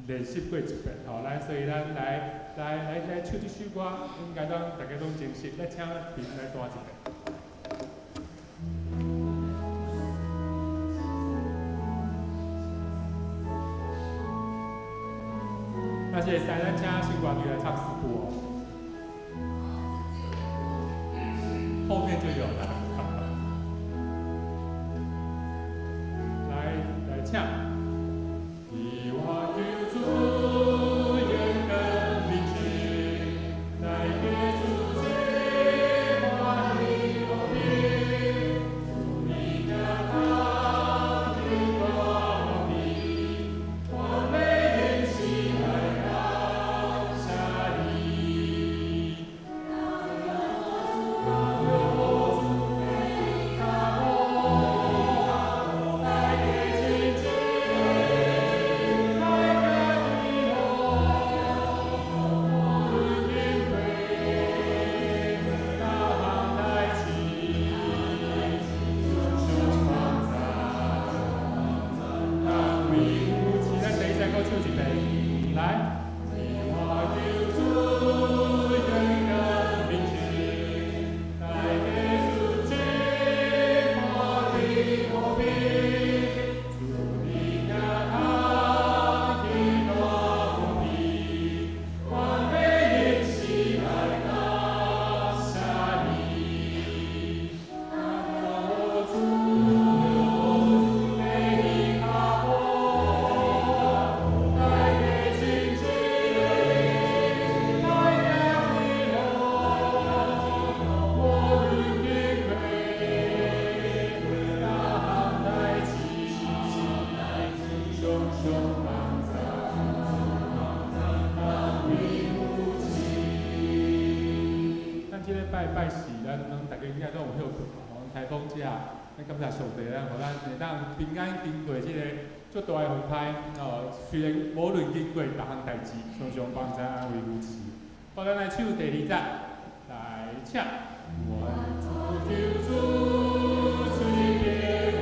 練習過一遍，吼，咱所以咱來來來來唱這首歌，應該當大家攏真熟，來請平來彈一遍。若是會使，咱請新歌隊來唱四部哦。後面就有了。來來唱。我求主願跟你去，帶給主最歡喜和平，主你家堂的光明，完美筵席來感謝你。當我主的腳步，帶給親近。來行天路，無論經過大項代誌，常常幫助，安慰扶持。咱第一再閣唱一遍，來。我求主願跟你去，帶給主最歡喜和平，主你家堂的光明，完美筵席來感謝你。當我主的腳步，帶給親近，來行天路，無論經過大項代誌，常常幫助，安慰扶持。咱這禮拜拜四，咱攏大家應該攏有歇睏吼。颱風假，咱感謝上帝，咱予咱會當平安經過這個足大的風颱哦。雖然無論經過逐項代誌，常常幫助安慰扶持。好，咱來唱第二節，來請。願主求主垂憐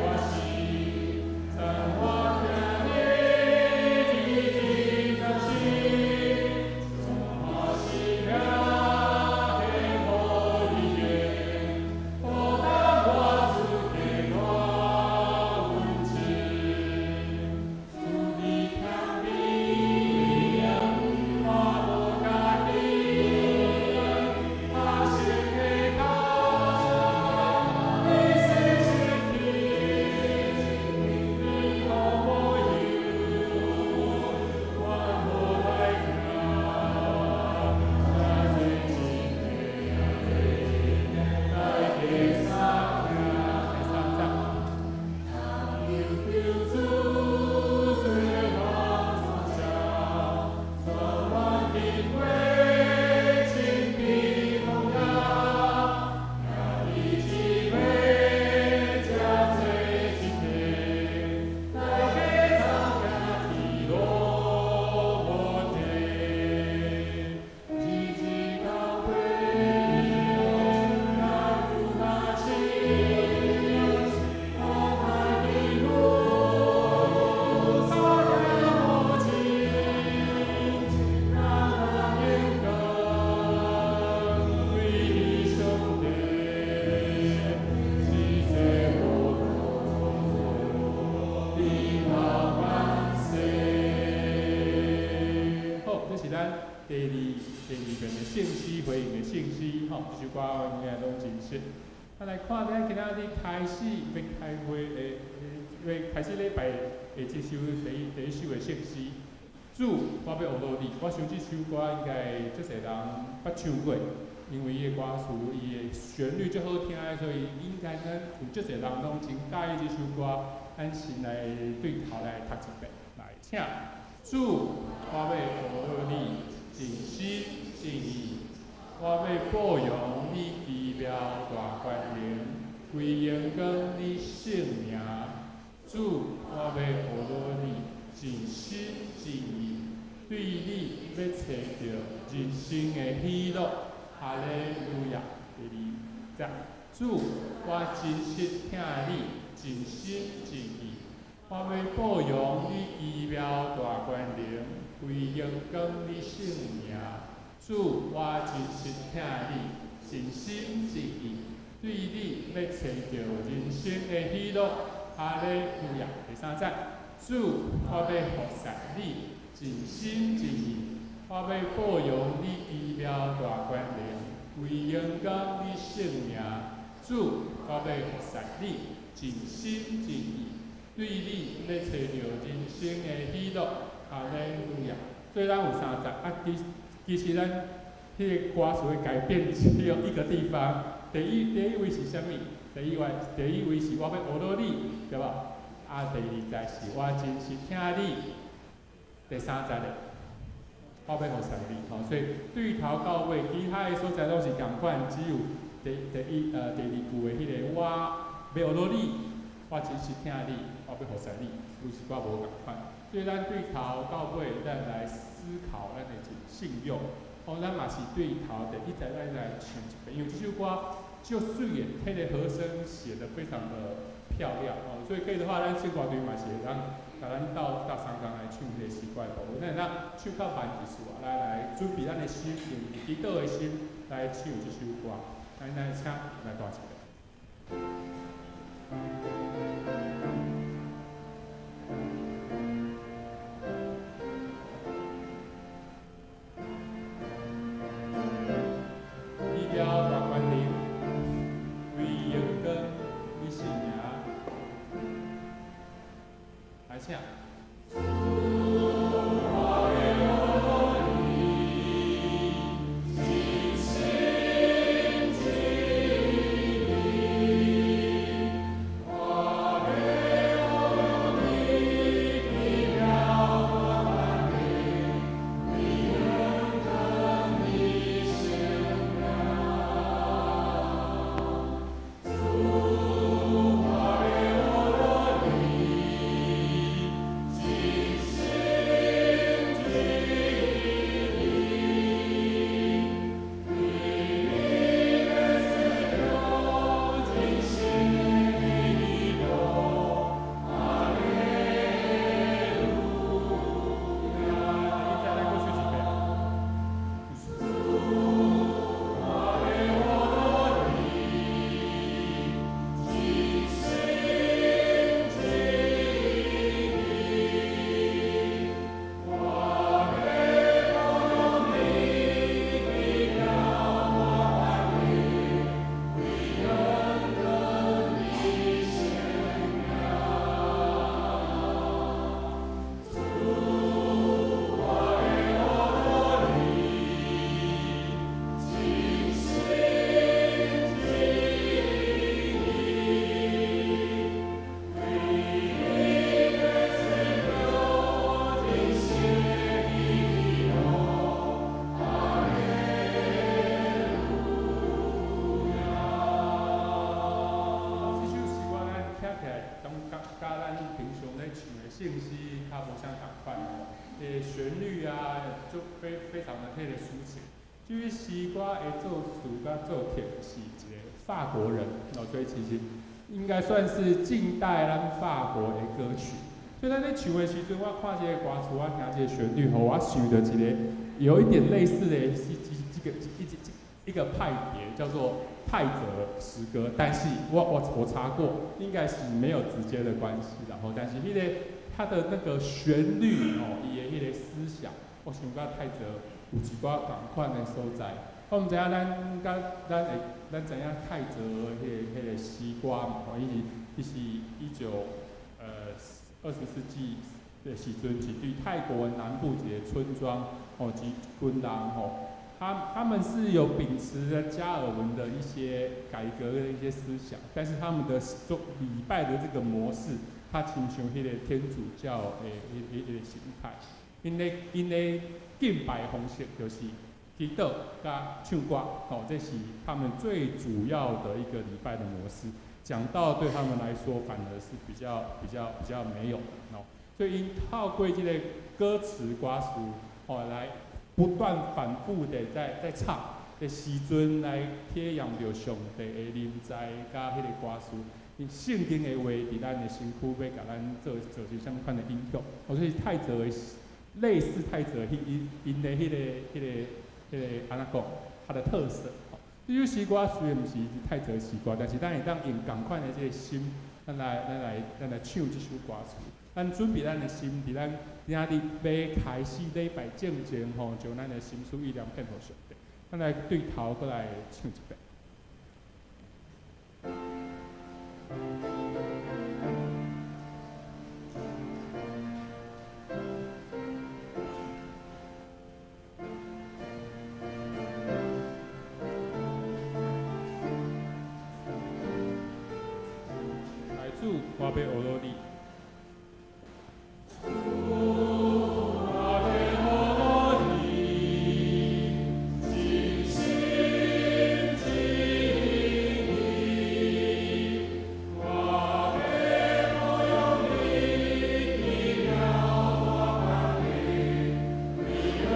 我心，讚我聽你日日更新，將我生命獻予你願，予當我資格偌溫情。主你疼美，我無家己，拍先的跤，你洗清去，你予我油，我無來行，這濟一個來第三行，第三節。求求主垂望上，帶我經過親避風雨，行伫這位這濟一天，來過走行天路無停，日日交陪，若有若情，苦海的路，洒了無盡，讓我眼光歸上帝，一切無路，依靠萬世。好，這是咱第二遍的聖詩回應的聖詩，吼，這首歌應該攏真熟。咱來看咱今仔日開始欲開會的，欲開始禮拜的這首第一首的聖詩。主，我欲學落你。我想這首歌應該足濟人捌唱過，因為伊的歌詞、伊的旋律足好聽的，所以應該咱有足濟人攏真佮意這首歌。咱先來對頭來讀一遍，來，請。主，我欲學你，盡心盡意，我欲報揚你奇妙大權能，歸榮光你聖名。主，我欲學你，盡心盡意，對你欲揣著人生的喜樂。哈利路亞。第二節，主，我真實疼你，盡心盡意，我欲報揚你奇妙大權能，為榮光你聖名。主，我真實疼你，盡心盡意，對你欲揣著人生的喜樂。哈利路亞。第三節，主，我欲服侍你，盡心盡意，我欲報揚你奇妙大權能，為榮光你聖名。主，我欲服侍你，盡心盡意，對你欲揣著人生的喜樂。哈利路亞。所以咱有三節啊，其實咱彼个歌詞會改變只有一個地方。第一位是啥物？第一位是我欲學落你，對無？啊，第二節是我真實疼你。第三節咧，我欲服侍你，吼，所以對頭到尾，其他的所在攏是仝款，只有第二句的彼个我欲學落你，我真實疼你，我欲服侍你，有一寡無仝款。所以咱對頭到尾，咱來思考咱的信仰。哦，咱嘛是對頭第一節咱來唱一遍，因為這首歌足媠的，彼个和聲寫得非常的漂亮哦，所以可以的話，咱聖歌隊嘛是會當共咱鬥搭相共來唱彼個詩歌的部分。咱會當唱較慢一絲啊，來準備咱的心，用祈禱的心來唱這首歌。來，咱請來大一個。奇妙大權能，為榮光你聖名。來請。主，我欲學你，盡心盡意，我欲學你奇妙大權能，為榮光你聖名。主，我欲學你，盡心盡意，對你欲賜予人生的喜樂。哈利路亞。再來過去幾遍。主，我欲學你，盡心盡意，我欲學你奇妙大權能，為榮光你聖名。主，我欲學你，盡心盡意，對你欲賜予人生的喜樂。哈利路亞。這首詩歌咱聽起來，感覺佮咱平常咧唱的聖詩較無啥仝款吼，旋律啊，就非常的彼个抒情。至於詩歌的作詞佮作曲是一个法國人，哦，所以其實應該算是近代咱法國的歌曲。所以咱咧唱的時陣，我看這个歌詞，我聽這个旋律，予我想著一个有一點類似的，是這個一個派別，叫做泰澤詩歌。但是我查過，應該是沒有直接的關係，然後，但是彼个它的那個旋律哦，伊的彼个思想，我想佮泰澤有一寡仝款的所在。我毋知影咱佮咱會咱知影泰澤彼个詩歌嘛？吼，伊是20世紀的時陣，是對泰國南部一個村莊哦，一群人吼，他們是有秉持著加爾文的一些改革的一些思想，但是他們的做禮拜的這個模式，較親像彼個天主教的彼個形態。𪜶咧敬拜方式就是祈禱佮唱歌，吼，這是他們最主要的一個禮拜的模式。講道對他們來說反而是比較沒有的哦。所以𪜶透過這個歌詞歌詞，哦，來不斷反覆的在唱的時陣，來體驗著上帝的臨在佮彼個歌詞，𪜶聖經的話佇咱的身軀欲共咱做造成啥物款的影響。哦，所以泰澤的類似泰澤彼𪜶𪜶的彼個按怎講，它的特色。這首詩歌雖然毋是泰澤詩歌，但是咱會當用仝款的這個心，咱來唱這首歌詞。咱準備咱的心，佇咱今仔日欲開始禮拜進前吼，將咱的心思意念獻予上帝。咱來對頭閣來唱一遍。來主，我欲學落你。主，我欲學落你，真心真意，我欲保佑你，奇妙大權柄，為恩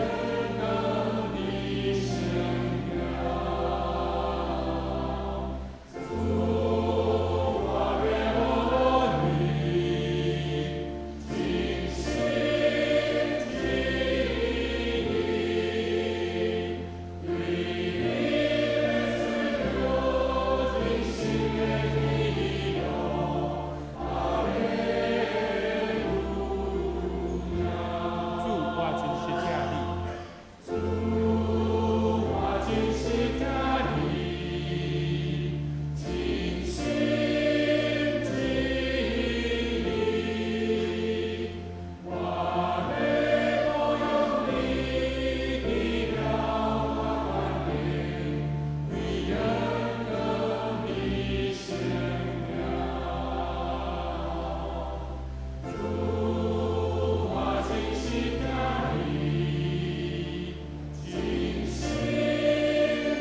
膏的聖名。主，我欲學落你，真心真意，為你欲賜予人生的喜樂。哈利路亞。主，我真實疼你。主，我真實疼你，真心真意，我欲保佑你，奇妙大權柄，為恩膏的聖名。主，我真實疼你，真心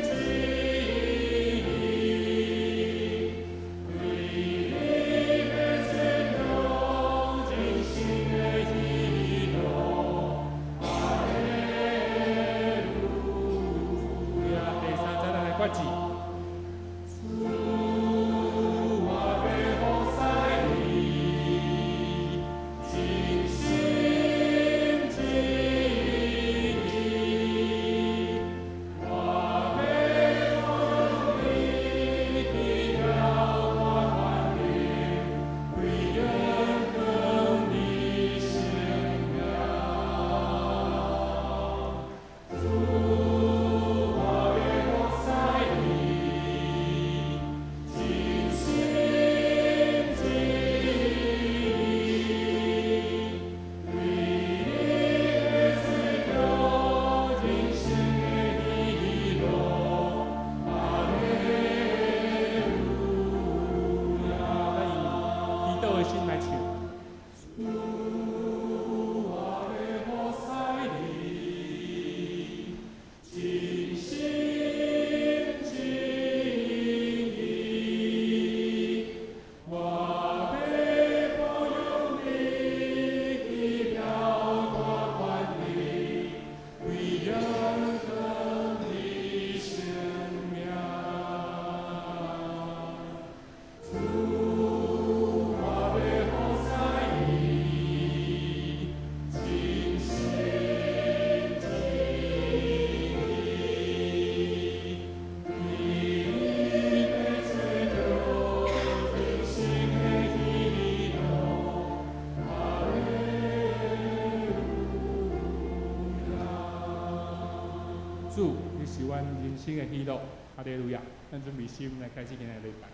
真意，為你欲賜予人生的喜樂。哈利路亞。第三節，咱來決志。主，我欲服侍你，真心真意，我欲保佑你，奇妙大權柄，為恩膏的聖名。主，我欲服侍你，真心真意，為你欲賜予人生的喜樂。哈利路亞。咱用祈禱的心來唱。主，我欲服侍你，真心真意，我欲保佑你，奇妙大權柄，為恩膏的聖名。主，我欲服侍你，真心真意，為你欲賜予人生的喜樂。哈利路亞。主，你是阮人生的喜樂。哈利路亞！咱準備心來開始今仔日禮拜。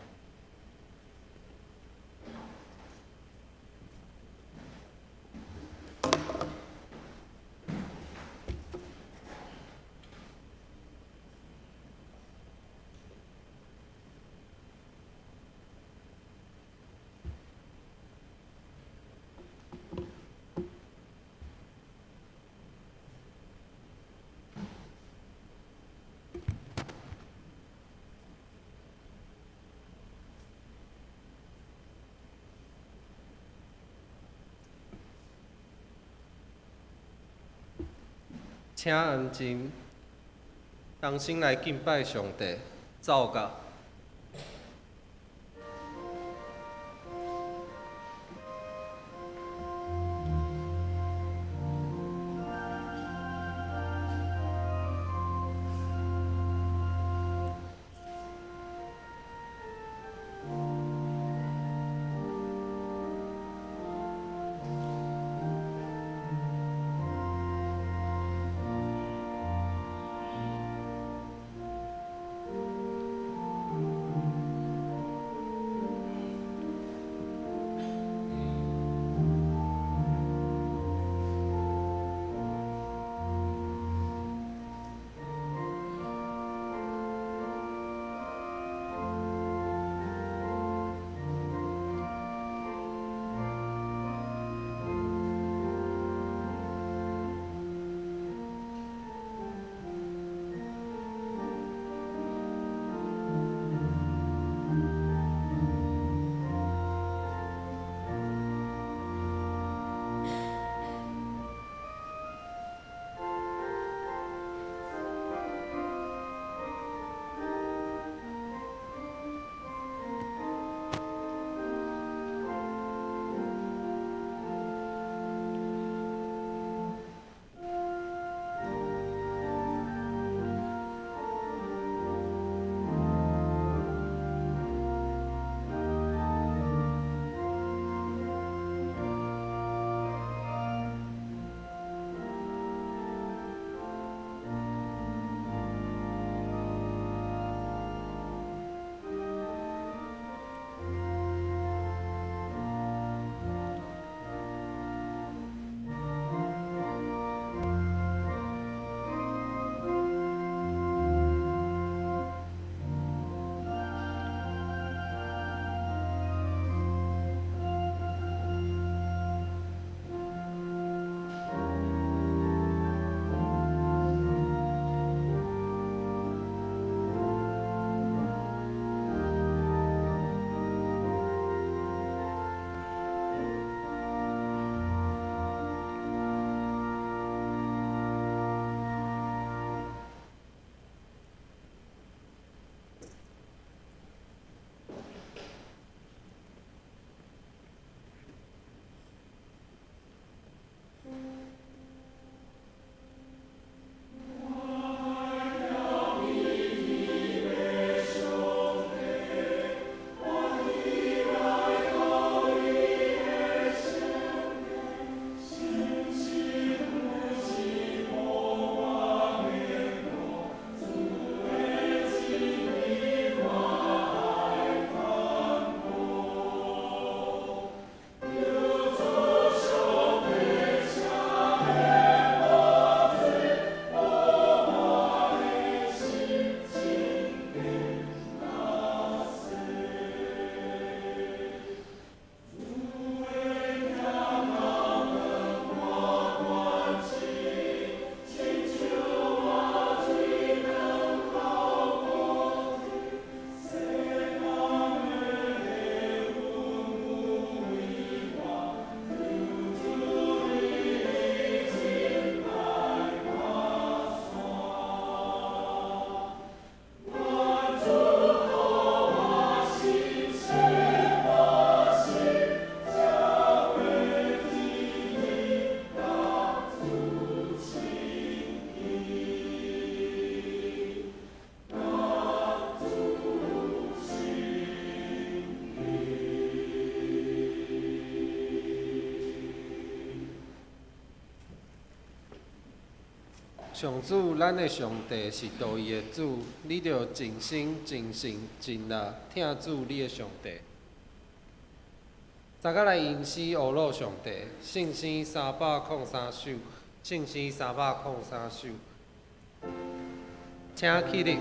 請安靜，同心來敬拜上帝，奏樂。上主，咱的上帝是道義的主，你著盡心、盡性、盡力疼主你的上帝。大家來吟詩呵咾上帝，聖詩303首，聖詩303首，請起立。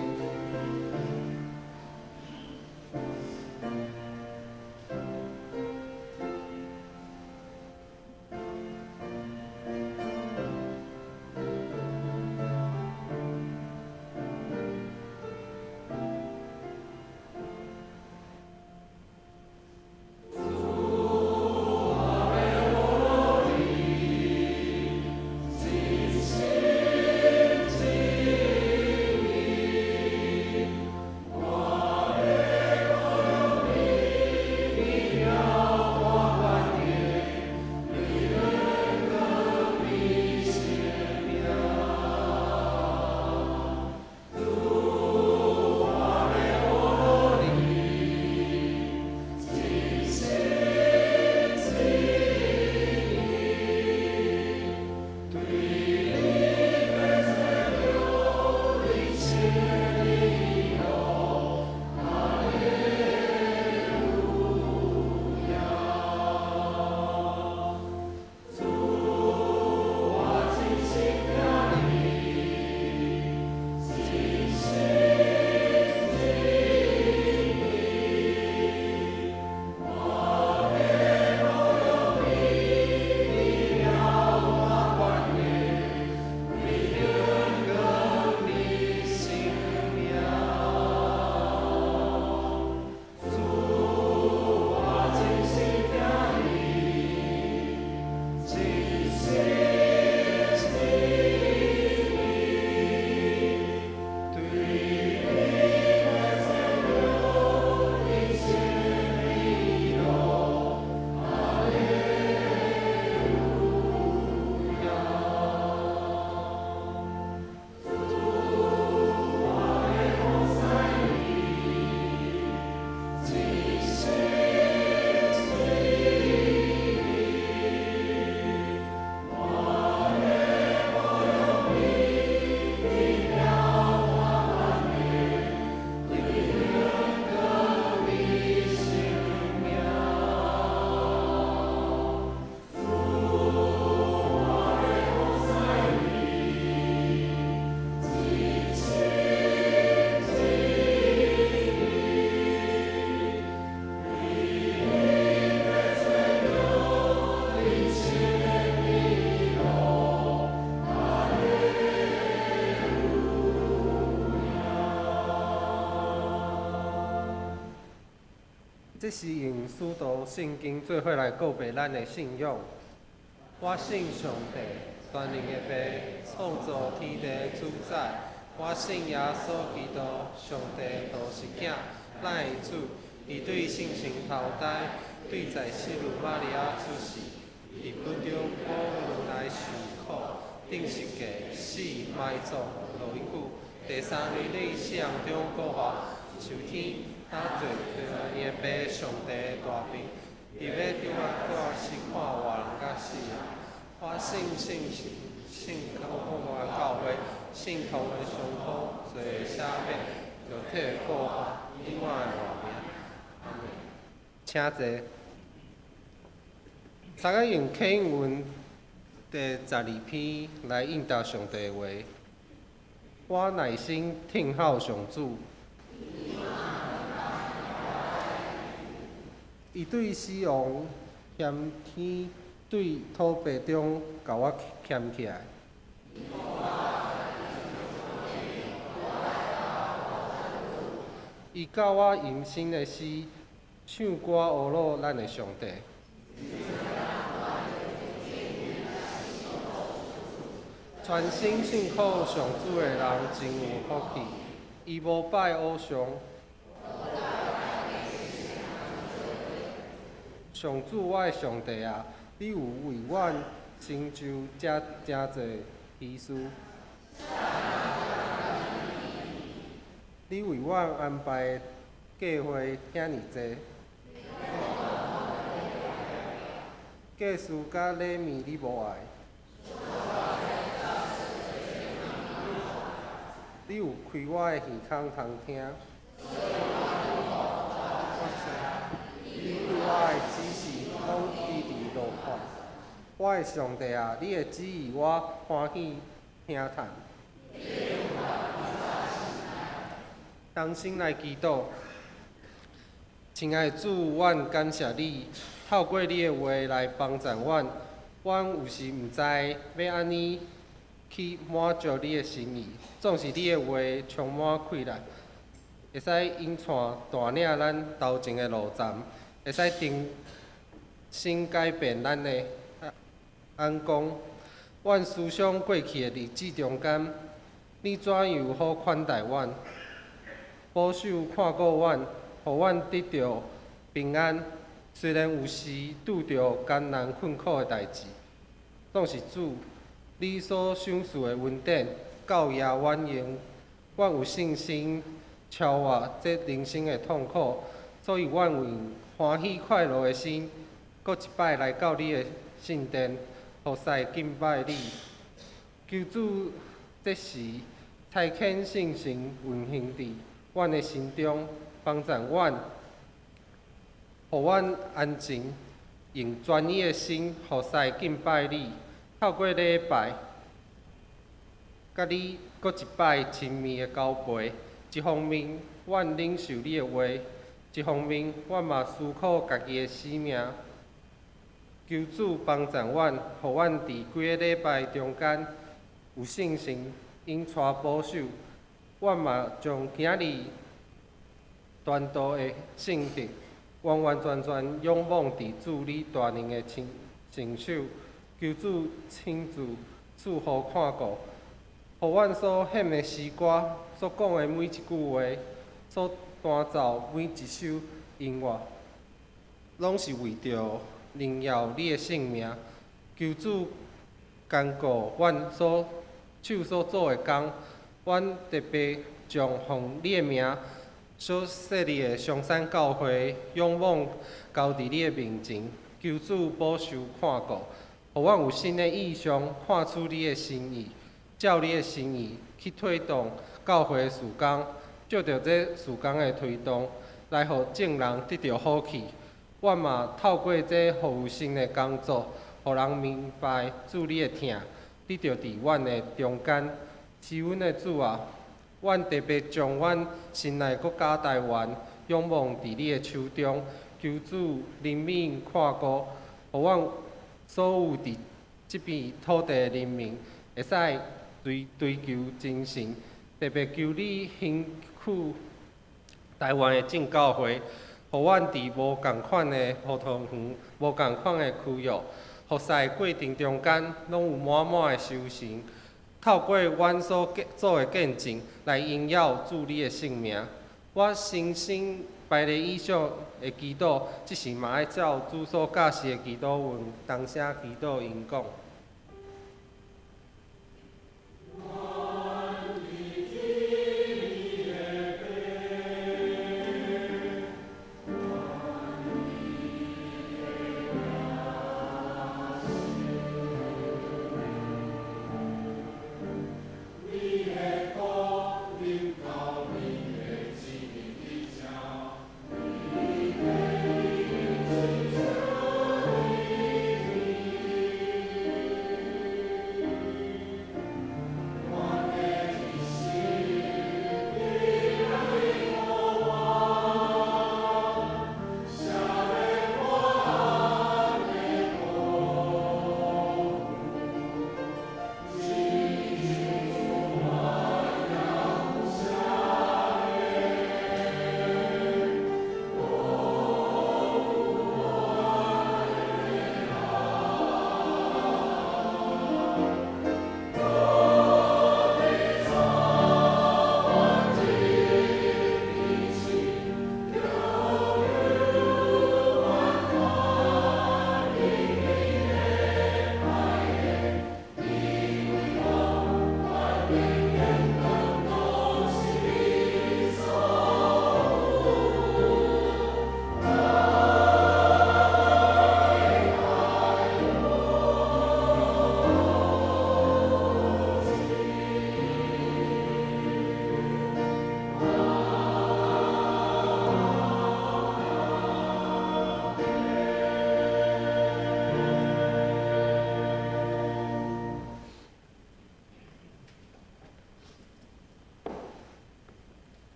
這是用使徒聖經做伙來告白咱的信仰。我信上帝，全能的父，創造天地的主宰。我信耶穌基督，上帝獨生囝，咱的主。伊對聖神投胎，對在聖女瑪利亞出世，佇本丟保祿來受苦，釘十架，死，埋葬，落久，第三日佇死人中復活，上天，搭坐伊的父上帝的大爿，佇欲轉來過是看活人佮死人。我信聖神，信公共的教會，信徒的相通，罪的赦免，肉體的復活，永遠的活命。阿們。請坐。大家用啟應文第12篇來應答上帝的話。我耐心聽候上主。伊對死亡險天，對土白中共我牽起來。伊教我吟新的詩，唱歌呵咾咱的上帝。全心信靠上主的人真有福氣，伊無拜偶像。上主，我的上帝啊，你有為阮成就遮誠濟奇事。你為阮安排的計劃遐爾濟，祭司佮禮物你無愛。你有開我的耳孔通聽。你對我的指示攏佇佇落款。我的上帝啊，你的旨意我歡喜聽嘆。同心來祈禱，親愛的主，阮感謝你，透過你的話來幫助阮。阮有時毋知欲按呢去滿足你的心意，總是你的話充滿氣力，會使引帶帶領咱頭前的路站，會使重新改變咱的眼光。阮思想過去的日子中間，你怎樣好款待阮，保守看顧阮，予阮得著平安。雖然有時拄著艱難困苦的代誌，總是主你所賞賜的恩典，夠額阮用。阮有信心超越這人生的痛苦，所以阮用歡喜快樂的心，閣一擺來到你的聖殿，服侍敬拜你。求主這時差遣聖神運行佇阮的心中，幫助阮，予阮安靜，用專一的心服侍敬拜你。透過禮拜，佮你閣一擺親密的交陪。一方面，阮領受你的話；一方面，阮嘛思考家己的使命。求主幫助阮，予阮佇幾个禮拜中間有聖神引帶保守。阮嘛將今日傳道的聖德，完完全全仰望佇主你大能的聖手。求主親自賜福看顧，予阮所獻的詩歌，所講的每一句話，所彈奏每一首音樂，攏是為著榮耀你的聖名。求主堅固阮所手所做的工，阮特別將奉你的名所設立的松山教會，仰望交佇你的面前，求主保守看顧，予阮有新的異象，看出你的心意，照你的心意去推動教會的事工，藉著這事工的推動，來予眾人得著福氣。阮嘛透過這服務性的工作，予人明白主你的疼，你就佇阮的中間。是阮的主啊，阮特別將阮心內國家台灣仰望佇你的手中，求主憐憫看顧，予阮所有佇這片土地的人民，會使追求真神。特別求你興起台灣的正教會，予阮佇無仝款的葡萄園、無仝款的區域，服侍過程中間，攏有滿滿的收成。透過阮所做的見證，來榮耀主你的聖名。我深信排列以上的祈禱，這時嘛愛照主所教示的祈禱文，同聲祈禱𪜶講。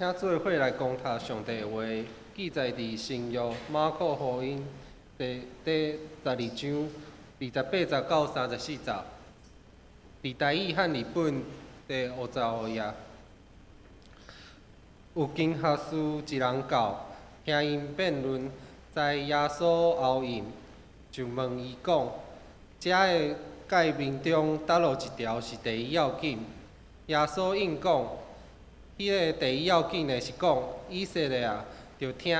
請做伙來攻讀上帝的話，記載佇新約馬可福音第12章28節到34節，佇台語漢譯本第55頁。有經學士一人到，聽𪜶辯論，知耶穌後應，就問伊講：遮的誡命中，佗落一條是第一要緊？耶穌應講：彼个第一要緊的是講，以色列啊，著聽，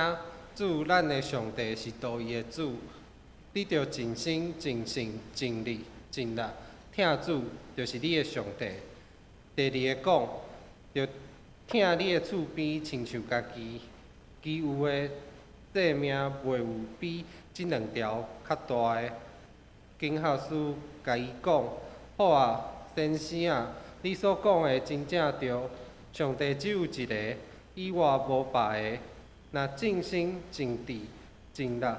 主咱的上帝是獨一的主，你著盡心、盡性、盡力、盡力疼主，就是你的上帝。第二个講，著疼你的厝邊親像家己，其餘的誡命袂有比這兩條較大的。經學士共伊講：好啊，先生啊，你所講的真正對，上帝只有一個，以外無別个。若盡心、盡智、盡力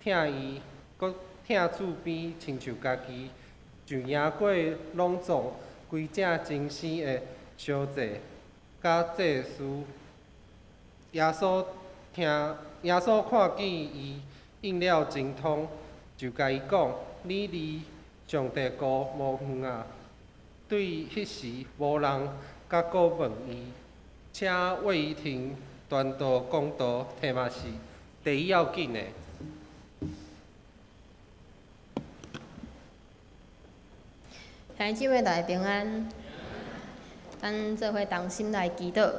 疼伊，閣疼厝邊親像家己，就贏過攏總規正精牲的燒祭佮祭司。耶穌聽，耶穌看見伊應了真通，就共伊講：你離上帝國無遠啊！對彼時，無人敢閣問伊。請魏婷傳道講道，題目是第一要緊的。兄弟姊妹大家平安，咱做伙同心來祈禱。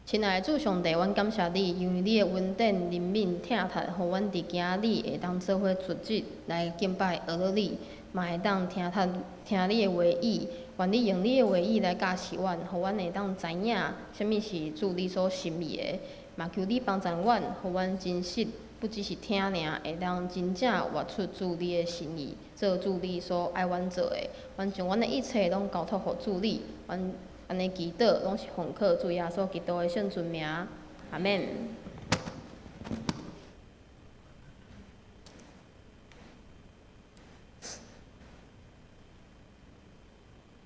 親愛的主上帝，阮感謝你，因為你的恩典、憐憫、疼惜，予阮佇今仔日會當做伙聚集來敬拜、學樂你，嘛會當聽讀聽你的話語。願你用你的話語來教示阮，予阮會當知影啥物是主你所心意的。嘛求你幫助阮，予阮真實，不只是聽爾，會當真正活出主你的心意，做主你所愛阮做的。阮將阮的一切攏交託予主你，阮按呢祈禱，攏是奉靠主耶穌基督的聖尊名，阿們。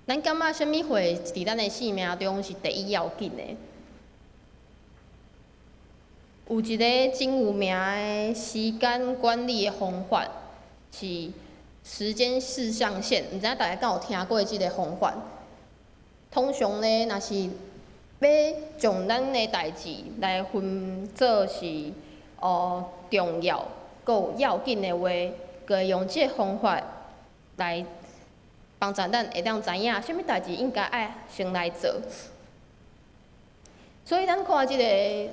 咱感覺啥物貨佇咱的生命中是第一要緊的？有一个真有名的時間管理的方法，是時間四象限，毋知影大家敢有聽過這个方法？通常呢，若是欲將咱的代誌來分做是重要、閣有要緊的話，就會用這个方法來幫助咱會當知影啥物代誌應該愛先來做。所以咱看這个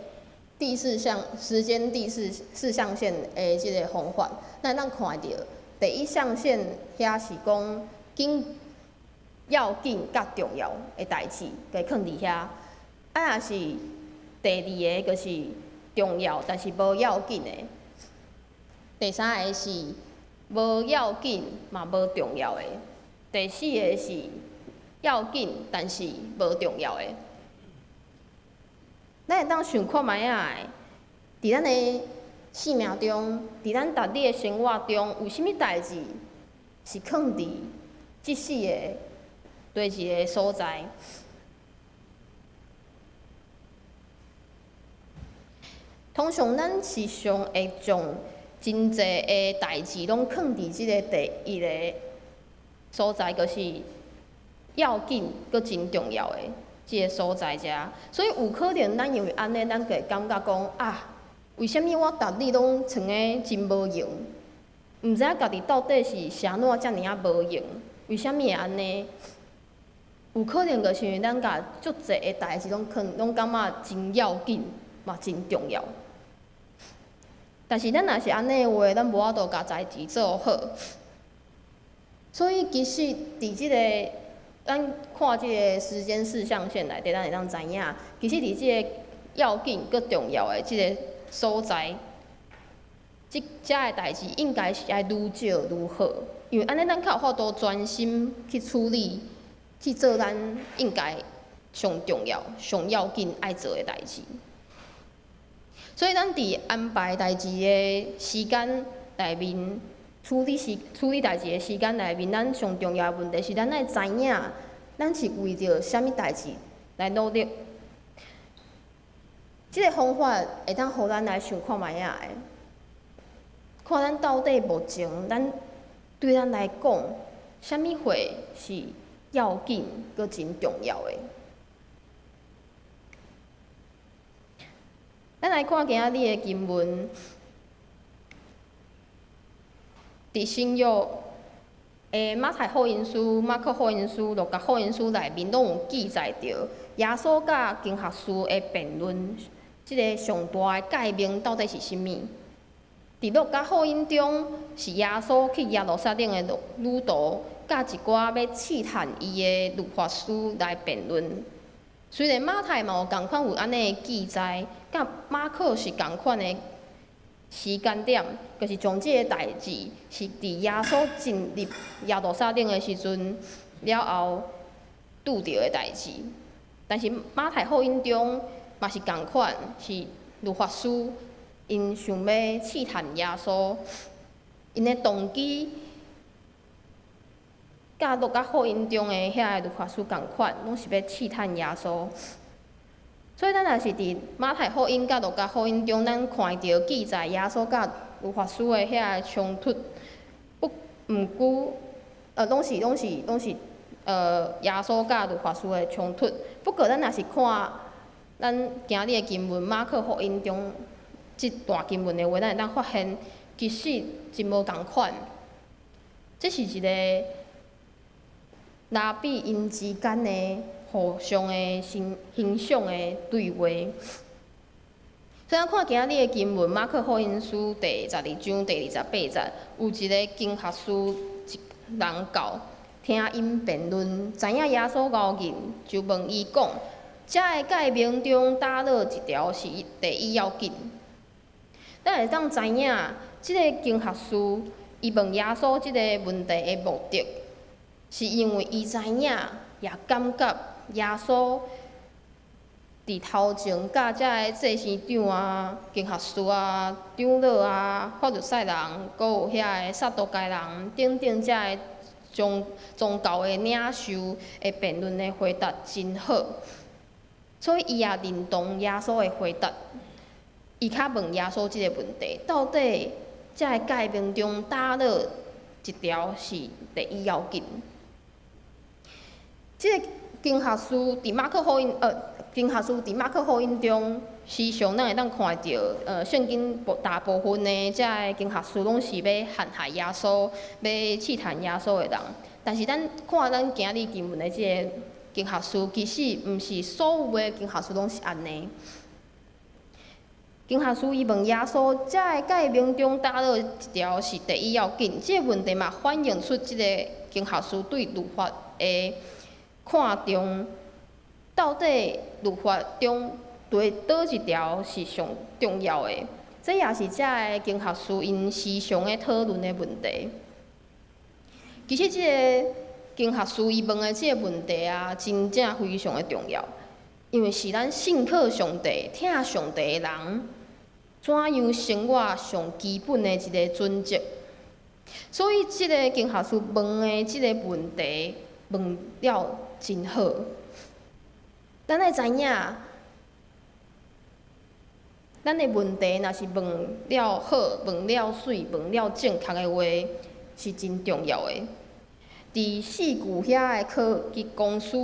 第四項時間第四象限的這个方法，咱會當看著第一象限遐是講緊要緊佮重要的代誌，共囥佇遐。啊，若是第二个，就是重要但是無要緊的。第三个是無要緊嘛無重要的。第四个是要緊但是無重要的。咱會當想看覓仔的，佇咱的生命中，佇咱逐日的生活中，有啥物代誌是囥佇這四个佗一个所在？通常咱是上會將真濟的代誌攏囥佇這个第一个所在，就是要緊閣真重要的這个所在遮。所以有可能咱因為按呢，咱就會感覺講啊，為啥物我逐日攏蹛个真無閒？毋知影家己到底是啥怎遮爾仔無閒？為啥物會按呢？有可能就是因為咱共足濟的代誌攏囥，攏感覺真要緊，嘛真重要。但是咱若是按呢的話，咱無法度共代誌做好。所以其實佇這个咱看這个時間四象限內底，咱會當知影，其實佇這個要緊閣重要的這个所在，這遮的代誌應該是愛愈少愈好，因為按呢咱較有法度專心去處理，去做咱應該上重要、上要緊愛做的代誌。所以咱佇安排代誌的時間內面，處理代誌的時間內面，咱上重要的問題是，咱愛知影，咱是為著啥物代誌來努力。這个方法會當予咱來想看覓仔的，看咱到底目前咱對咱來講，啥物貨是要緊閣真重要的。咱來看今仔日的經文，佇新約的馬太福音書、馬可福音書、路加福音書內面，攏有記載著耶穌佮經學士的辯論，這个上大的誡命到底是啥物？佇路加福音中，是耶穌去耶路撒冷的旅途，佮一寡欲試探伊的律法師來辯論。雖然馬太嘛有仝款有按呢的記載，佮馬可是仝款的時間點，就是將這个代誌是佇耶穌進入耶路撒冷的時陣了後拄著的代誌。但是馬太福音中嘛是仝款，是律法師𪜶想欲試探耶穌，𪜶的動機佮路加福音中的遐个律法師仝款，攏是欲試探耶穌。所以咱若是佇馬太福音佮路加福音中，咱看著記載耶穌佮律法師的遐个衝突，不毋過，攏是耶穌佮律法師的衝突。不過咱若是看咱今日的經文馬可福音中這段經文的話，咱會當發現其實真無仝款。這是一個拉比𪜶之間的互相的欣欣賞的對話。所以咱看今日的經文，馬可福音書第12章第28節，有一个經學師一人到，聽𪜶辯論，知影耶穌𠢕認，就問伊講：遮个誡命中，佗落一條是第一要緊？咱會當知影，這个經學師伊問耶穌這个問題的目的，是因為伊知影，也感覺耶穌佇頭前佮遮个祭司長啊、經學師啊、長老啊、法利賽人，閣有遐个撒都該人等等遮个宗教的領袖的辯論的回答真好，所以伊也認同耶穌的回答。伊較問耶穌這个問題：到底遮个誡命中，佗落一條是第一要緊？這个經學師佇馬可福音，經學師佇馬可福音中，時常咱會當看著，聖經大部分的遮个經學師攏是欲陷害耶穌、欲試探耶穌的人。但是咱看咱今日經文的這个經學師，其實毋是所有的經學師攏是按呢。經學師伊問耶穌：遮个誡命中，佗落一條是第一要緊？這个問題嘛，反映出這个經學師對律法的看重。到底律法中佗佗一條是上重要的？這也是遮个經學師𪜶時常咧討論的問題。其實，這个經學師伊問的這个問題啊，真正非常的重要，因為是咱信靠上帝、疼上帝的人，怎樣生活上基本的一个準則。所以，這个經學師問的這个問題問了真好。咱愛知影，咱的問題若是問了好、問了媠、問了正確的話，是真重要的。佇矽谷遐的科技公司，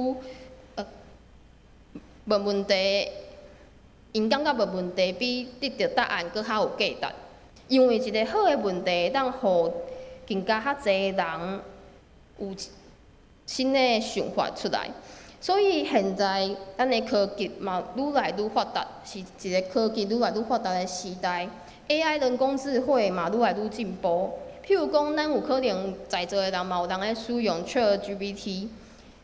問問題，𪜶感覺問問題比得著答案閣較有價值，因為一个好的問題，會當予更加較濟人有新的想法出來。所以現在咱的科技嘛愈來愈發達，是一个科技愈來愈發達的時代。AI 人工智慧嘛愈來愈進步。譬如講，咱有可能在座的人嘛有人咧使用 ChatGPT，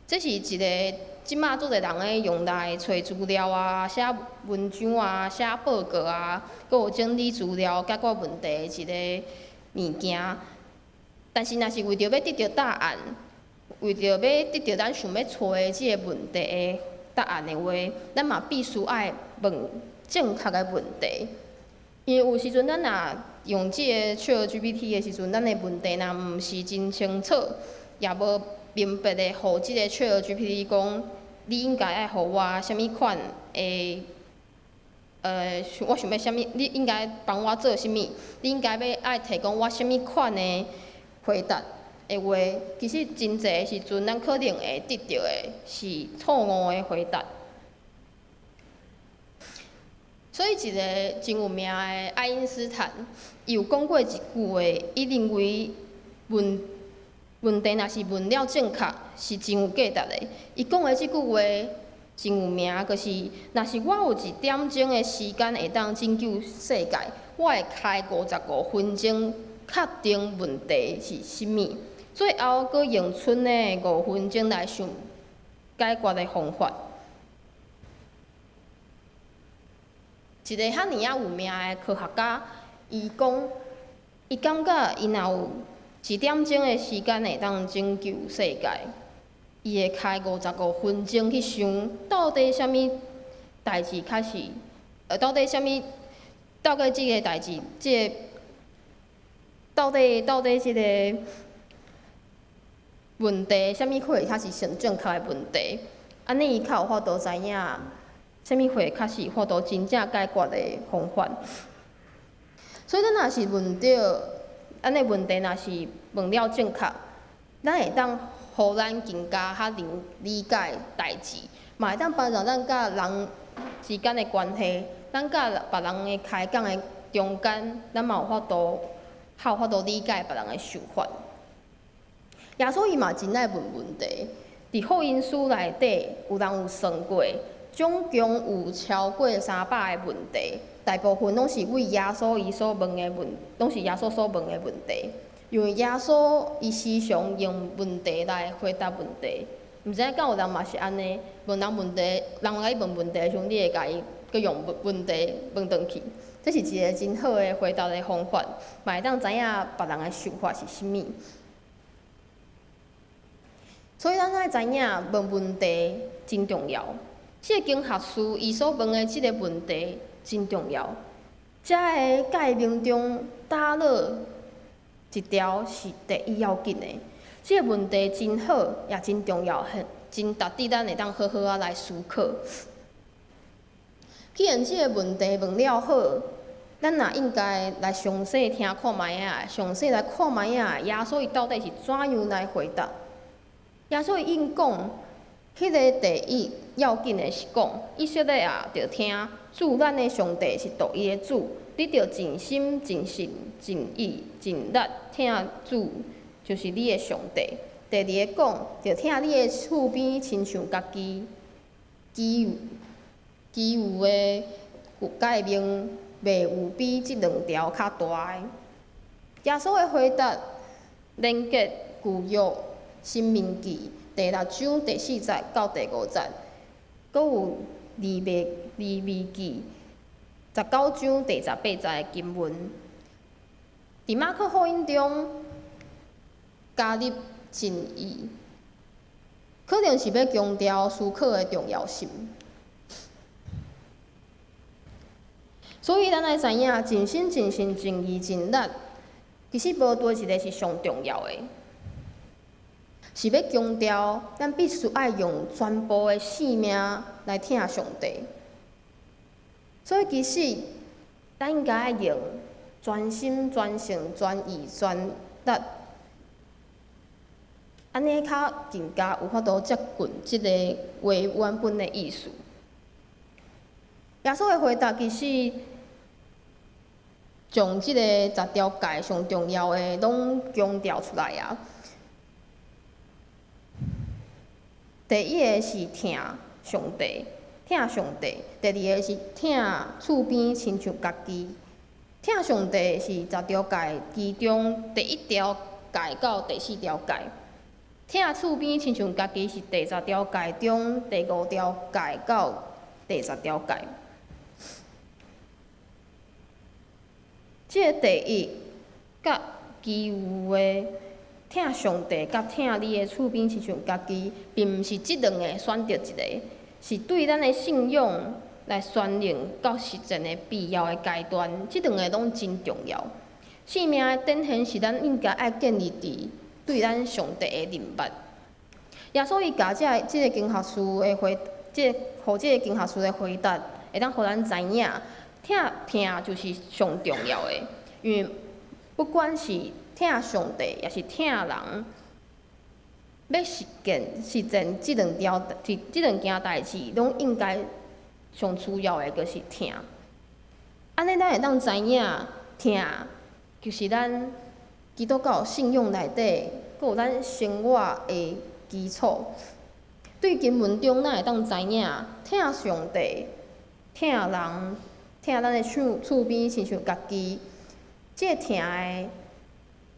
這是一个這馬足濟人咧用來揣資料啊、寫文章啊、寫報告啊，閣有整理資料、解決問題的一个物件。但是，若是為著欲得著答案，為著欲得著咱想欲揣的這个問題的答案的話，咱嘛必須愛問正確的問題。因為有時陣咱若用這個 ChatGPT 的時陣，咱的問題若毋是真清楚，也無明白的，予這個 ChatGPT 講，你應該愛予我啥物款的我想欲啥物，你應該幫我做啥物？你應該欲愛提供我啥物款的回答的話，其實真濟的時陣，咱可能會得著的是錯誤的回答。所以，一个真有名的愛因斯坦，伊有講過一句話，伊認為問問題若是問了正確，是真有價值的。伊講的這句話真有名，就是若是我有一點鐘的時間會當拯救世界，我會開55分鐘確定問題是啥物，最後閣用賰的五分鐘來想解決的方法。一個遐爾仔有名的科學家，伊講，伊感覺伊若有一點鐘的時間會當拯救世界，伊會開55分鐘去想，到底啥物代誌較是，到底啥物，到底這個代誌，這個，到底這個問題，啥物貨較是上正確的問題？按呢伊較有法度知影。啥物貨較是有法度真正解決的方法？所以咱若是問著按呢問題，若是問了正確，咱會當予咱更加較能理解代誌，嘛會當幫助咱佮人之間的關係，咱佮別人的開講的中間，咱嘛有法度較有法度理解別人的想法。耶穌伊嘛真愛問問題，佇福音書內底有人有算過。總共有超過300個問題，大部分攏是對耶穌伊所問的問，攏是耶穌所問的問題。因為耶穌伊時常用問題來回答問題。毋知影敢有人嘛是按呢，問人問題，人來問問題的時陣，你會共伊閣用問問題問轉去。這是一個真好的回答的方法，嘛會當知影別人的想法是啥物。所以咱愛知影問問題真重要。這個經學士伊所問的這個問題真重要。遮个誡命中，佗落一條是第一要緊的。這個問題真好，也真重要，很真值得咱會當好好仔來思考。既然這個問題問了好，咱也應該來詳細聽看覓仔，詳細來看覓仔，耶穌伊到底是怎樣來回答？耶穌伊應講，彼个第一要緊的是講，以色列啊，著聽，主咱的上帝是獨一的主，你著盡心、盡性、盡意、盡力疼主，就是你的上帝。第二个講，著疼你的厝邊親像家己，其餘其餘的誡命，袂有比這兩條較大的。耶穌的回答連結舊約申命記第六章第四節到第五節，閣有利未利未記19章第18節的經文。佇馬可福音中加入盡意，可能是欲強調思考的重要性。所以咱愛知影，盡心、盡性、盡意、盡力，其實無佗一个是上重要的，是欲強調咱必須愛用全部的性命來疼上帝。所以其實咱應該愛用全心、全性、全意、全力，按呢較更加有法度接近這个話原本的意思。耶穌的回答其實將這個十條誡上重要的攏強調出來啊。第一个是疼上帝，疼上帝；第二个是疼厝邊親像家己。疼上帝是十條誡其中第一條誡到第四條誡。疼厝邊親像家己是第十條誡中第五條誡到第十條誡。這個第一，佮其餘的疼上帝佮疼你的厝邊親像家己，並毋是這兩个選擇一个，是對咱的信仰來宣認到實踐的必要的階段。這兩个攏真重要。生命的展現是咱應該愛建立佇對咱上帝的認捌。耶穌伊共這個經學士的回，這個予這个經學士的回答，會當予咱知影，疼疼就是上重要的，因為不管是疼上帝，抑是疼人，欲實踐這兩件代誌，攏應該上主要的就是疼。按呢，咱會當知影，疼就是咱基督教信仰內底，閣有咱生活的基礎。對經文中，咱會當知影，疼上帝、疼人、疼咱的厝邊，親像家己，這個疼的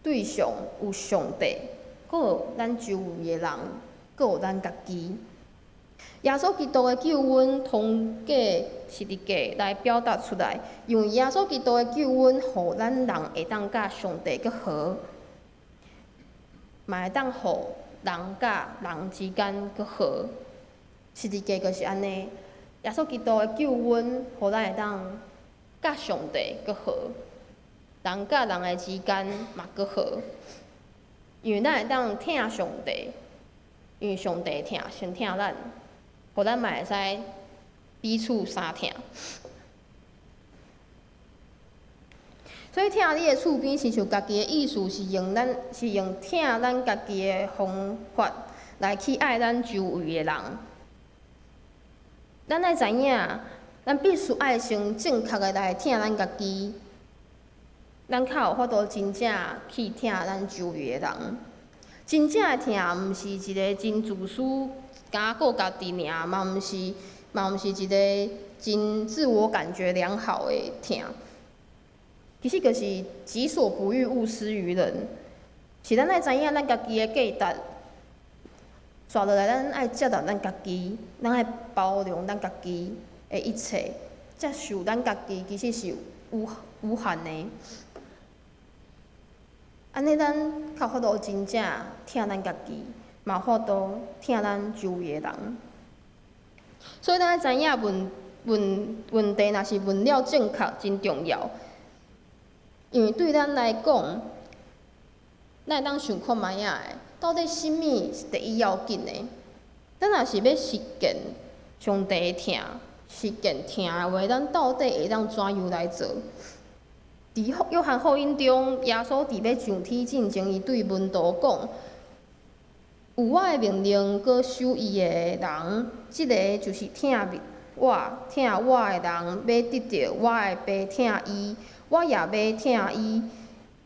對象有上帝，閣有咱周圍的人，閣有咱家己。耶穌基督的救恩通過十字架來表達出來，因為耶穌基督的救恩，予咱人會當佮上帝閣和，嘛會當予人佮人之間閣和。十字架就是按呢，耶穌基督的救恩，予咱會當佮上帝閣和，人佮人的之間嘛閣和，因為咱會當疼上帝，因為上帝疼先疼咱。予咱嘛會使彼此相疼。所以疼你的厝邊，親像家己的意思是用咱是用疼咱家己的方法來去愛咱周圍的人。咱愛知影，咱必須愛先正確的來疼咱家己，咱較有法度真正去疼咱周圍的人。真正的疼，毋是一个真自私。敢顧家己爾，嘛毋是一个真自我感覺良好的疼。其實就是己所不欲，勿施於人。是咱愛知影咱家己的價值，紲落來咱愛接納咱家己，咱愛包容咱家己的一切，接受咱家己其實是有限的。按呢，咱較有法度真正疼咱家己。嘛有法度疼咱周圍的人，所以咱愛知影問問問題，若是問了正確，真重要。因為對咱來講，咱會當想看覓仔的，到底啥物是第一要緊的？咱若是欲實踐上帝的疼，實踐疼的話，咱到底會當怎樣來做？佇約翰福音中，耶穌佇欲上天進前，伊對門徒講：有我的命令，閣守伊的人，這个就是疼我、疼我的人，欲得著我的爸疼伊，我也欲疼伊，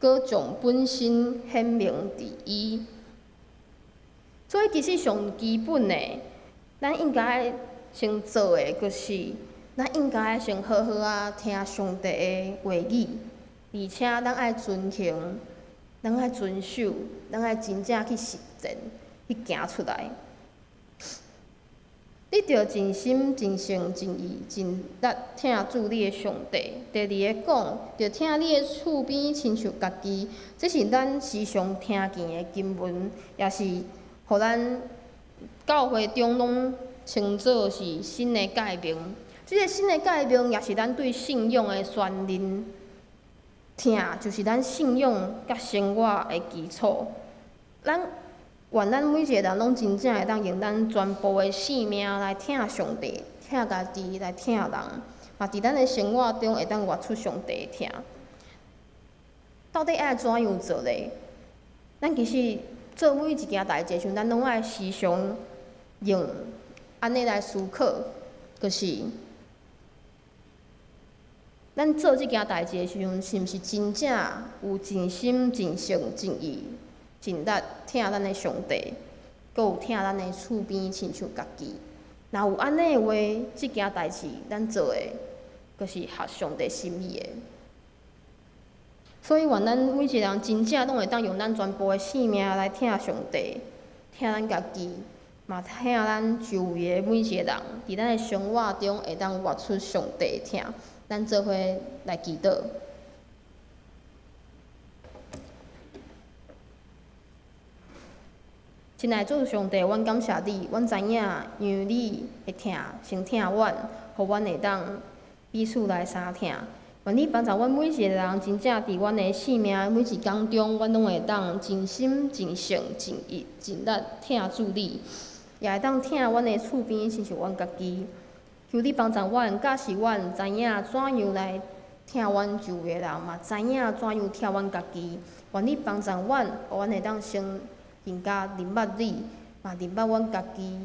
閣將本身顯明佇伊。所以其實上基本的，咱應該先做的，就是咱應該先好好仔聽上帝的話語，而且咱愛遵行，咱愛遵守，咱愛真正去實踐。去行出來，你著盡心、盡性、盡意、盡力疼主你的上帝。第二个講，著疼你的厝邊親像家己，這是咱時常聽見的經文，也是予咱教會中攏稱做是新的誡命。這个新的誡命也是咱對信仰的宣認。疼就是咱信仰佮生活的基礎。咱願咱每一个人攏真正會當用咱全部的性命來疼上帝、疼家己、來疼人，嘛佇咱的生活中會當活出上帝的疼。到底愛怎樣做咧？咱其實做每一件代誌的時陣，咱攏愛時常用按呢來思考，就是咱做這件代誌的時陣，是毋是真正有盡心、盡性、盡意？盡力疼咱的上帝，閣有疼咱的厝邊親像家己。若有按呢的話，這件代誌咱做的，就是合上帝心意的。所以，願咱每一個人真正攏會當用咱全部的性命來疼上帝，疼咱家己，嘛疼咱周圍的每一個人。佇咱的生活中，會當活出上帝的疼。咱做伙來祈禱。親愛的主上帝，阮感謝你，阮知影因為你的疼先疼阮，予阮會當彼此來相疼。願你幫助阮每一个人，真正佇阮的生命每一工中，阮攏會當盡心、盡性、盡意、盡力疼主你，也會當疼阮的厝邊，親像阮家己。求你幫助阮，教示阮，知影怎樣來疼阮周圍的人，嘛知影怎樣疼阮家己。願你幫助阮，予阮會當先更加認捌你，嘛認捌阮家己。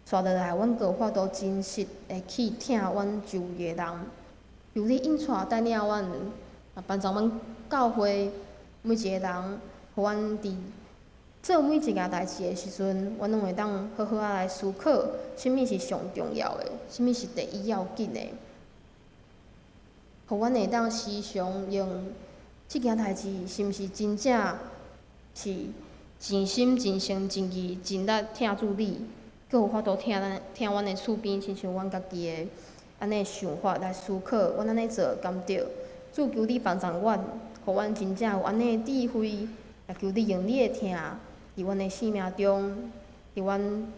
紲落來，阮閣有法度真實的去疼阮周圍的人。求你引帶帶領阮，嘛幫助阮教會每一個人，予阮佇做每一件代誌的時陣，阮攏會當好好仔來思考，啥物是上重要的，啥物是第一要緊的。予阮會當時常用這件代誌，是毋是真正是盡心盡性盡意盡力疼主你，閣有法度疼咱疼阮的厝邊，親像阮家己的按呢想法來思考，阮按呢做敢對？主求你幫助阮，予阮真正有按呢的智慧，來求你用你的疼，佇阮的生命中，佇阮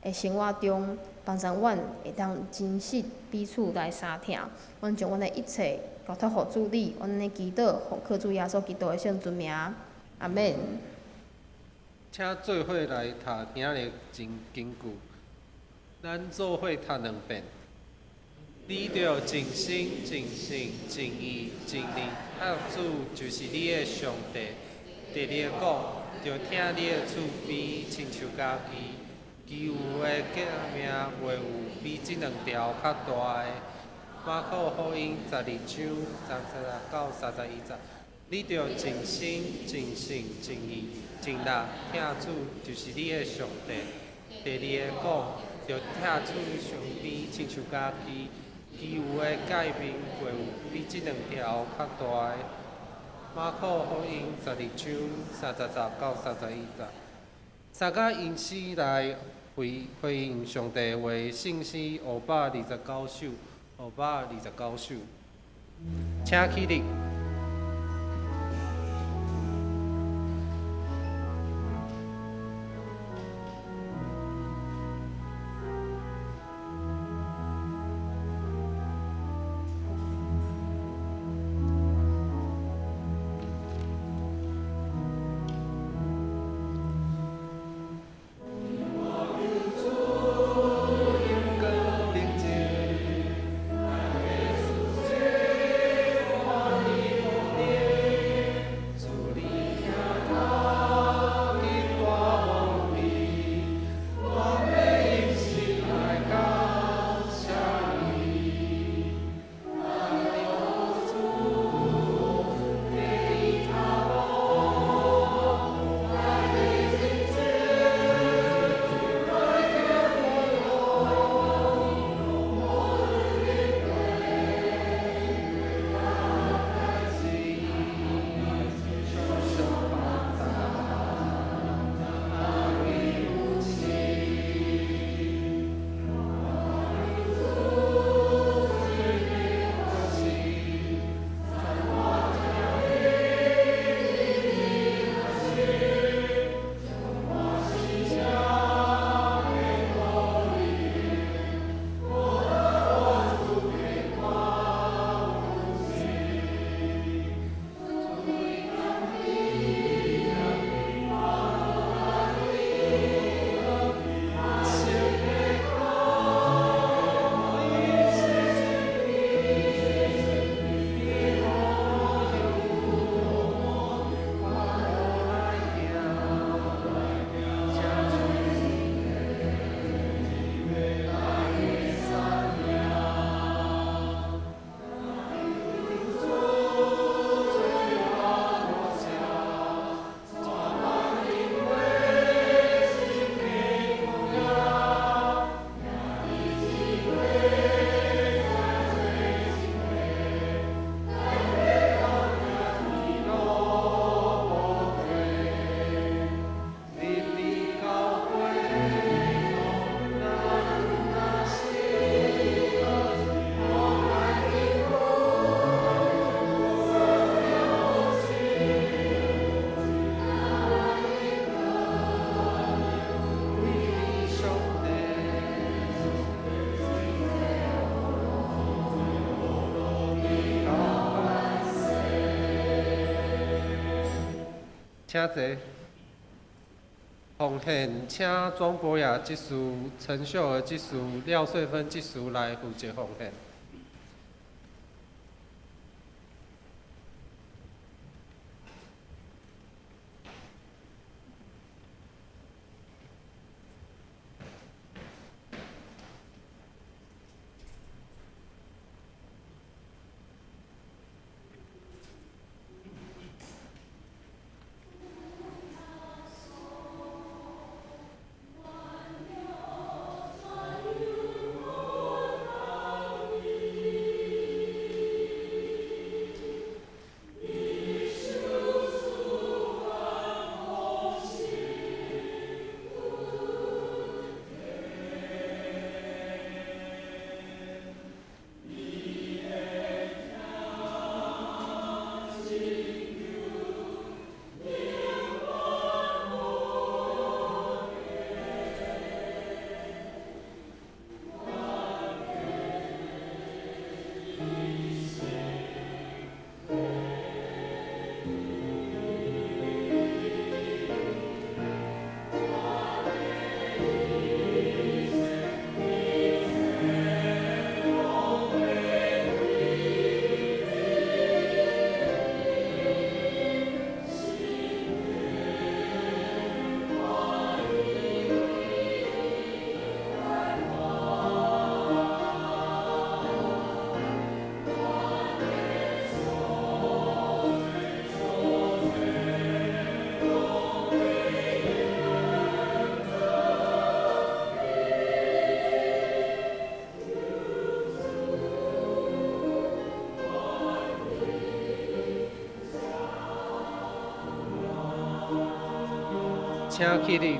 的生活中，幫助阮會當珍惜彼此來相疼。阮將阮的一切交託予主你，阮按呢祈禱，奉靠主耶穌基督的聖尊名，阿們。請做伙來讀今仔日經經句，咱做伙讀兩遍。你著盡心、盡性、盡意、盡力愛主，就是你的上帝。第二個講，著疼你的厝邊，親像家己。其餘的誡命袂有比這兩條較大的。馬可福音12章30節到31節。你著盡心、盡性、盡意、盡力疼主，就是你的上帝。第二個講，著疼厝邊，親像家己。其餘的誡命袂有比這兩條較大的。馬可福音12章30節到31節。三个因此來回應上帝話，聖詩529首，529首，請起立。請坐。奉獻，請莊博雅執事、陳秀兒執事、廖穗芬執事來負責奉獻。請起立。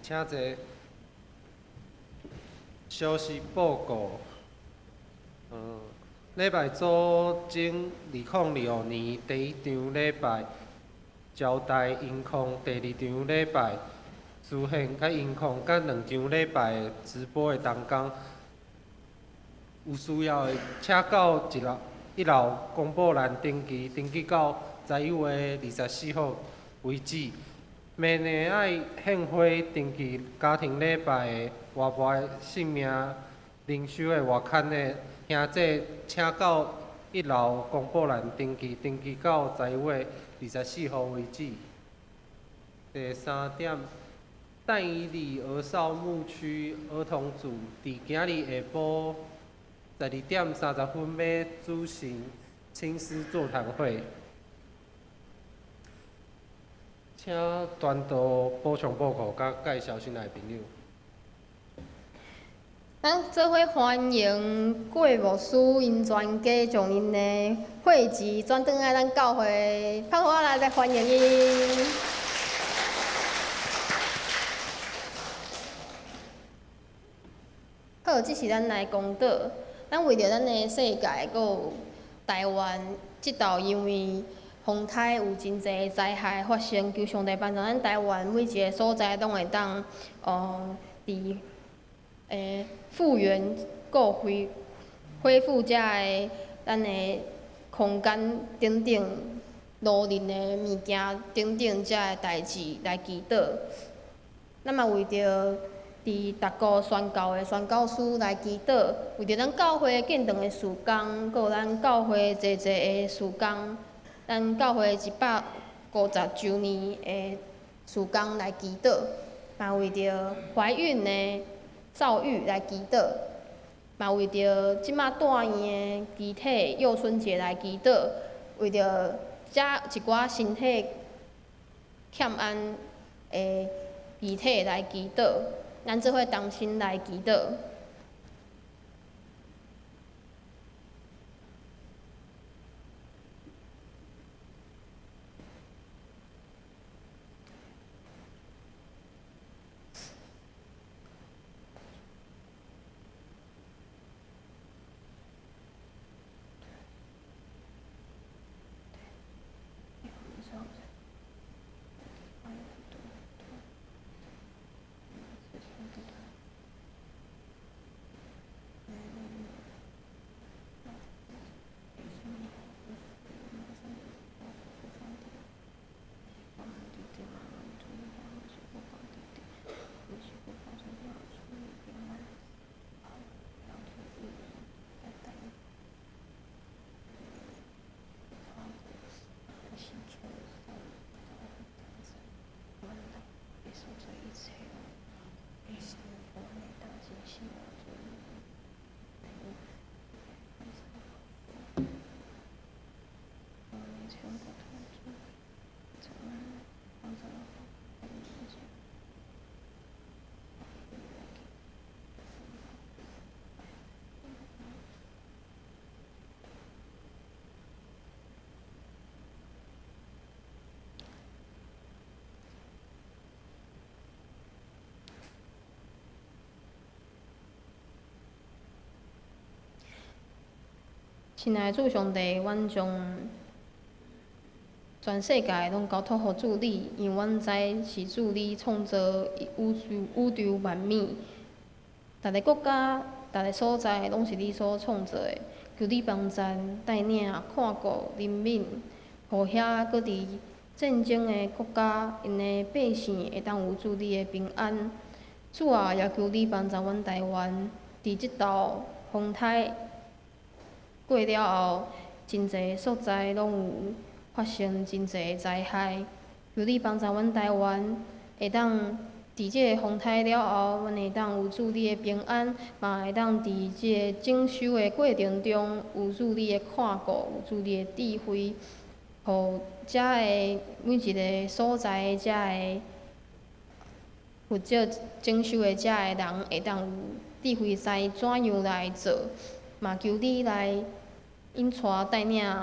請坐。消息報告。禮拜組織2026年第一場禮拜招待音控，第二場禮拜出現佮音控佮兩場禮拜直播的同工，有需要的請到一樓公布欄登記，登記到11月24號為止。明年愛獻花登記家庭禮拜的活潑姓名靈修的活刊的兄弟，請到一樓公布欄登記，登記到11月24號為止。第三點，但以理兒少牧區兒童組佇今日下晡12點30分欲舉行親師座談會，請傳道補充報告佮介紹新來的朋友。咱做伙歡迎郭牧師𪜶全家將𪜶的會籍轉轉來咱教會，拍鼓來歡迎𪜶。好，這時咱來公禱，咱為著咱的世界，閣有台灣，這道因為風颱有真濟災害發生，求上帝幫助咱台灣每一个所在攏會當，佇復原、閣恢復遮个咱的空間等等，路人的物件等等遮个代誌來祈禱。咱嘛為著佇逐國宣教的宣教師來祈禱，為著咱教會建堂的事工，閣有咱教會濟濟的事工咱教會150週年的事工來祈禱，嘛為著懷孕的兆玉來祈禱，嘛為著這馬住院的肢體幼春節來祈禱，為著遮一寡身體欠安的肢體來祈禱，咱做伙同心來祈禱。親愛的主上帝，阮將全世界攏交託予主你，因為阮知是主你創造宇宙宇宙萬物，逐个國家、逐个所在攏是你所創造的。求你幫贊、帶領、看顧、憐憫，予遐閣佇戰爭的國家，𪜶的百姓會當有主你的平安。主啊，也求你幫助阮台灣，佇這道風颱過了後，真濟所在攏有發生真濟災害。求你幫助阮台灣，會當佇這个風颱了後，阮會當有主你的平安，嘛會當佇這个整修的過程中，有主你的看顧，有主你的智慧，予遮个每一个所在遮个負責整修的遮个人，會當有智慧知怎樣來做。嘛求你來引帶帶領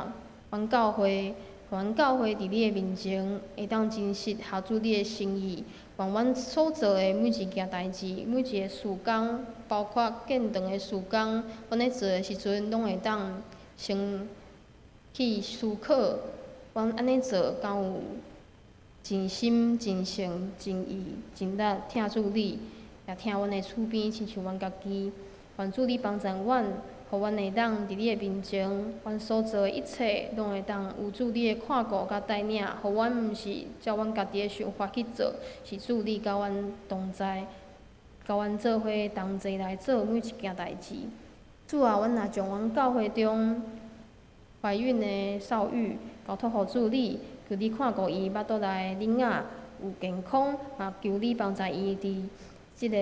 阮教會，阮教會佇你的面前會當真實合主你的心意，願阮所做的每一件代誌，每一个事工，包括建堂的事工，阮咧做的時陣，攏會當先去思考，阮按呢做敢有盡心、盡性、盡意、盡力疼主你，也疼阮的厝邊，親像阮家己。願主你幫助阮，予阮會當佇你的面前，阮所做的一切，攏會當有主你的看顧佮帶領，予阮毋是照阮家己的想法去做，是主你佮阮同在，佮阮做伙同齊來做每一件代誌。主啊，阮若將阮教會中懷孕的少女交託予主你，求你看顧伊腹肚內的囡仔有健康，嘛求你幫助伊佇這个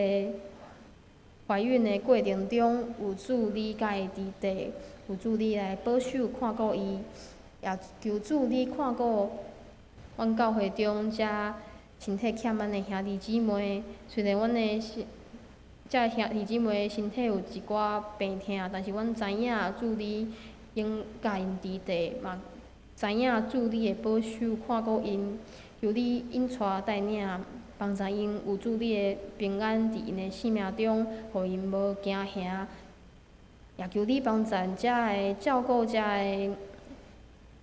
懷孕的過程中，有主你佮伊佇地，有主你來保守看顧伊，也求主你看顧阮教會中遮身體欠安的兄弟姊妹。雖然阮的身遮兄弟姊妹身體有一寡病痛，但是阮知影主你應佮𪜶佇地，嘛知影主你會保守看顧𪜶，求你引帶帶領。幫助𪜶有主你的平安佇𪜶的生命中，予𪜶無驚嚇。也求你幫助遮个照顧遮个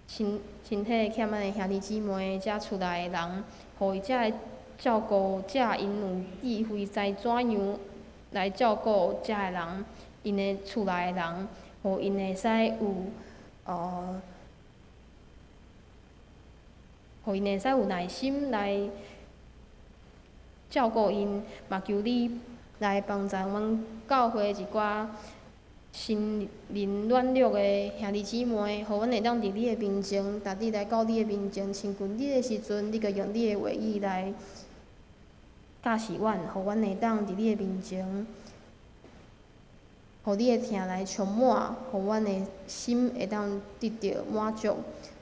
身體欠安的兄弟姊妹，遮厝內的人，予伊遮个照顧者𪜶有智慧，知怎樣來照顧遮个人，𪜶的厝內的人，予𪜶會使有予𪜶會使有耐心來照顧𪜶，嘛求你來幫助阮教會一寡心靈軟弱的兄弟姊妹，予阮會當佇你的面前，逐日來到你的面前親近你的時陣，你閣用你的話語來教示阮，予阮會當佇你的面前，予你的疼來充滿，予阮的心會當得著滿足。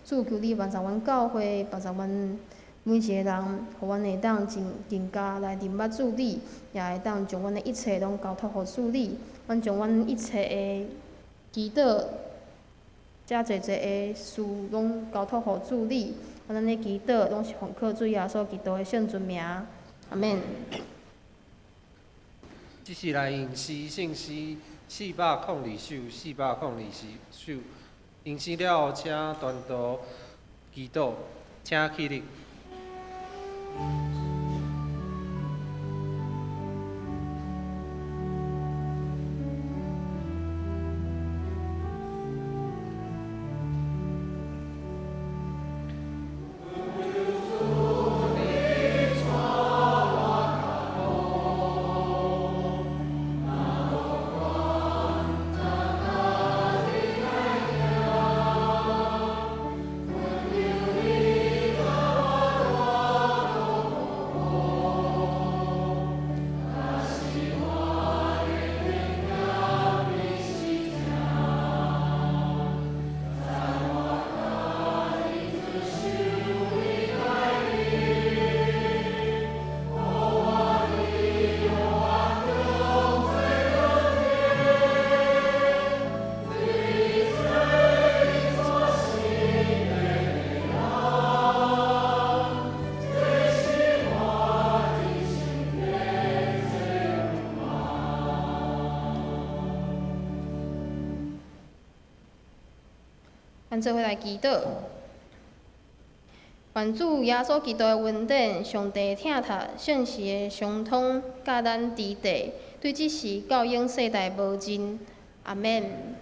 主，求你幫助阮教會，幫助阮每一個人，予阮會當真更加來認捌主你，也會當將阮的一切攏交託予主你。阮將阮一切的祈禱，遮濟濟的事攏交託予主你。阮按呢祈禱，攏是奉靠主耶穌基督的聖尊名。阿們。這是來吟詩聖詩402首，402首。吟詩了後，請全圖祈禱，請起立。咱做伙來祈禱，願主耶穌基督的恩典、上帝疼錫、聖神的相通，佮咱佇地，對這時到永世代無盡。阿們。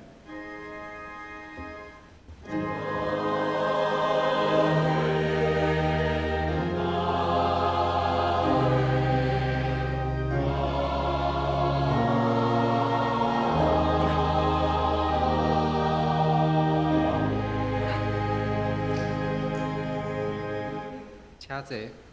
請坐。